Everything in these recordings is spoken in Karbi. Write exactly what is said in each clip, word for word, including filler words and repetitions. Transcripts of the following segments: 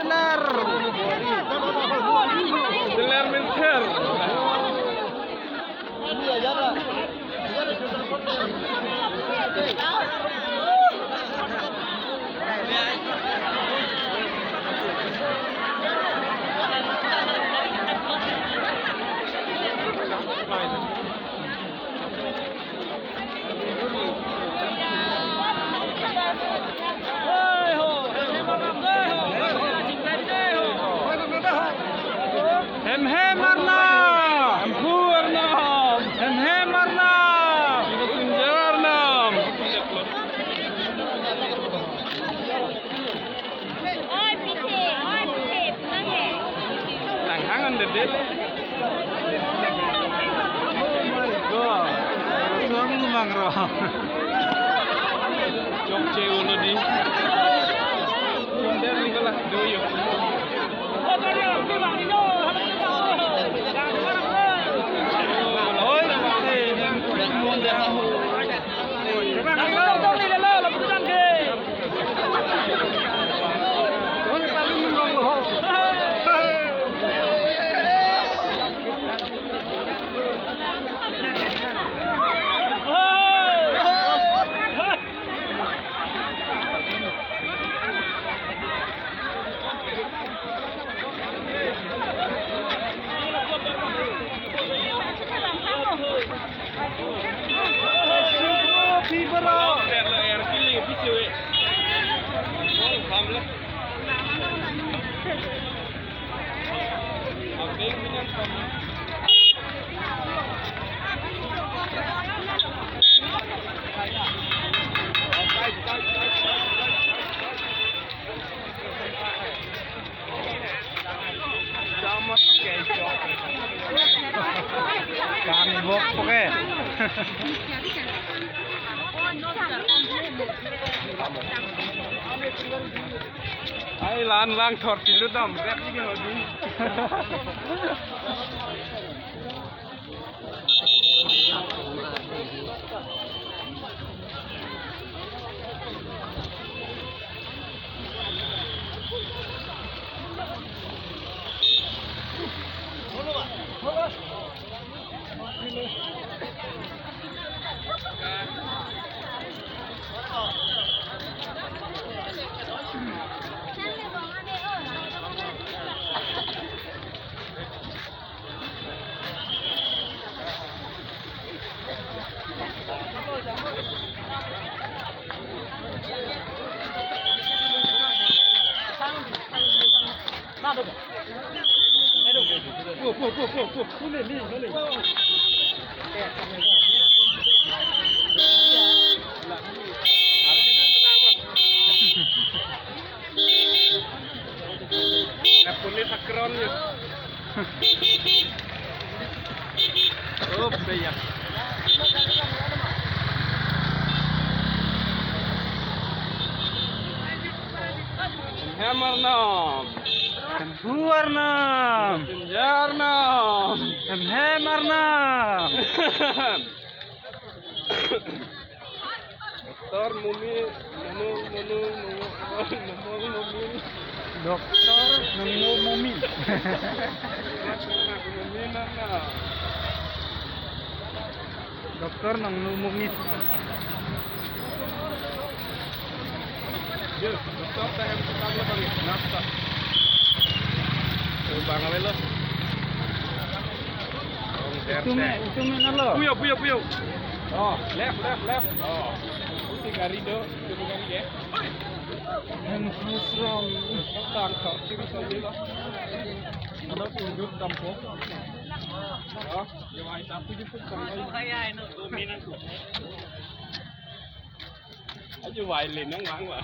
Teler. Teler minter. Hem hem Arnam! Hem hem Arnam! Hem hem Arnam! Messenger Arnam! Oi, pite, oi, pite, pulang he. Nang hangan dede. Oh my God. Suang lumang ro. Chokche ulo di. Kunder ni kalah doyo. Oi, pite. Kan bok poke. Ai lan lang thor tilu dam rep ni hodi. Police akron ya. Up deh ya. Hem Arnam. Hem Arnam. Hem Arnam. Hem Arnam. Doktor Mumi, Mumi, Mumi, Mumi, Mumi, Mumi. Doktor Mumi, Mumi. Mumi na Doktor nanglo mukni. Yo, doktor ta hem tukang lo bang, nafsa. Oh, bang avelo. Itu me, itu me nalo. Puyo, puyo, puyo. Oh, left, left, left. Oh. Itu gari do, itu gari ya. Hem khusram. Tang, tang, kiri, kiri, kiri. Ada tunjuk tampo. Oh. Ajo vai le nang vang va.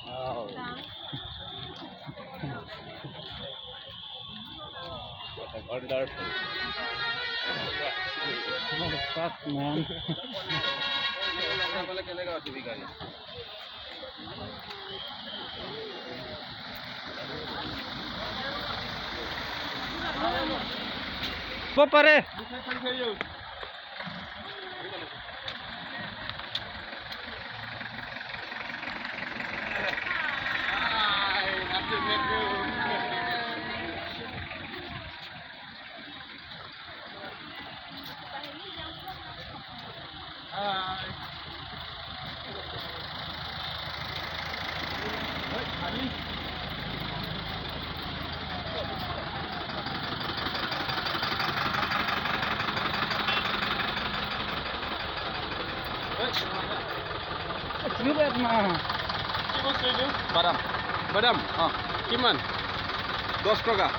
Wow. What an order. What the fuck, man? Bo pare. Badam. Badam. Ah, kiman? Dos toka.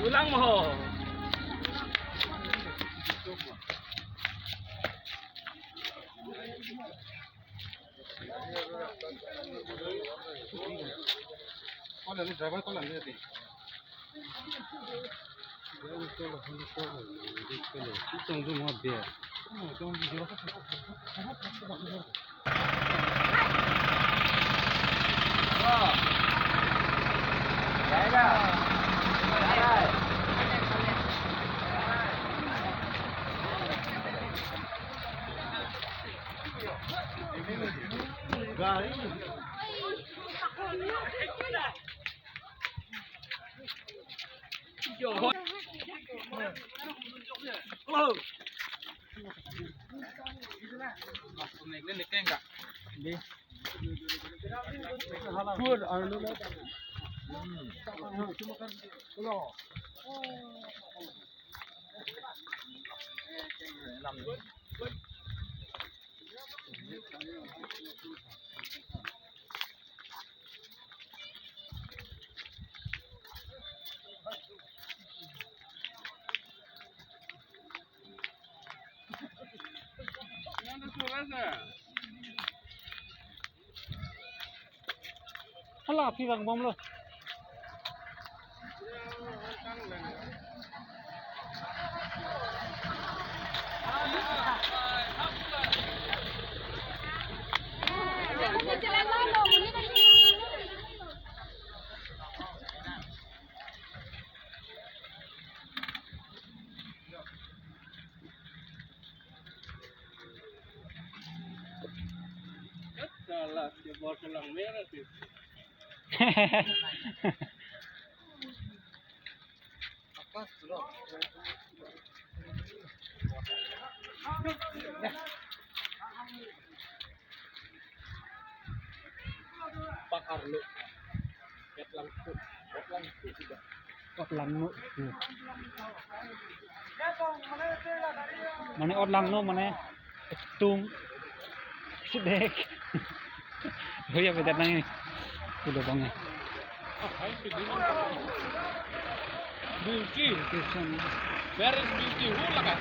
Ulang mo. Hala, aphi vangbomlo. Salah, dia bawa tulang merah sih. Pak Arlo. Ket langkut. Ket langkut sudah. Ot langno. Hmm. Mane ot langno mane tung. Sidek. Hoya bedat nang ini. Sudah bang ya. Beauty. Location. Where is beauty? Who laga?